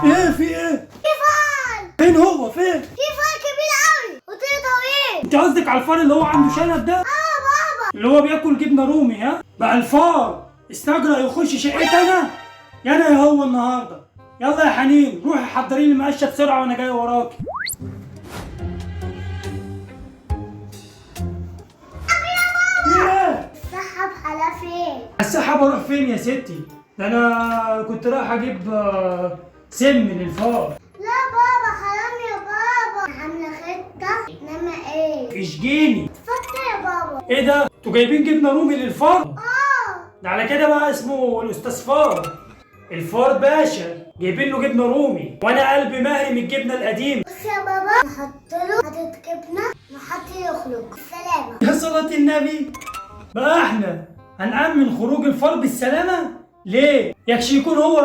ايه في ايه؟ في فار. فين هو فين؟ في فار كبير قوي وطيله طويل. انت قصدك على الفار اللي هو عنده شنب ده؟ اه بابا. اللي هو بياكل جبنه رومي؟ ها بقى الفار استجرأ يخش شقتي انا؟ يا انا يا هو النهارده. يلا يا حنين روحي حضري لي المقشه بسرعة وانا جاي وراكي. ايه؟ السحب على فين؟ السحاب اروح فين يا ستي؟ ده انا كنت رايح اجيب سم للفار. لا بابا حرام يا بابا، عامله خطه انما ايه؟ اشجيني. اتفضل يا بابا. ايه ده؟ انتوا جايبين جبنه رومي للفار؟ اه. ده على كده بقى اسمه الاستاذ فار، الفار باشا، جايبين له جبنه رومي وانا قلبي مهري من الجبنة القديمة. بص يا بابا، نحط له حاطط جبنه وحط يخرج السلامة. يا صلاة النبي، بقى احنا هنأمن خروج الفار بالسلامة؟ ليه؟ يكشي يكون هو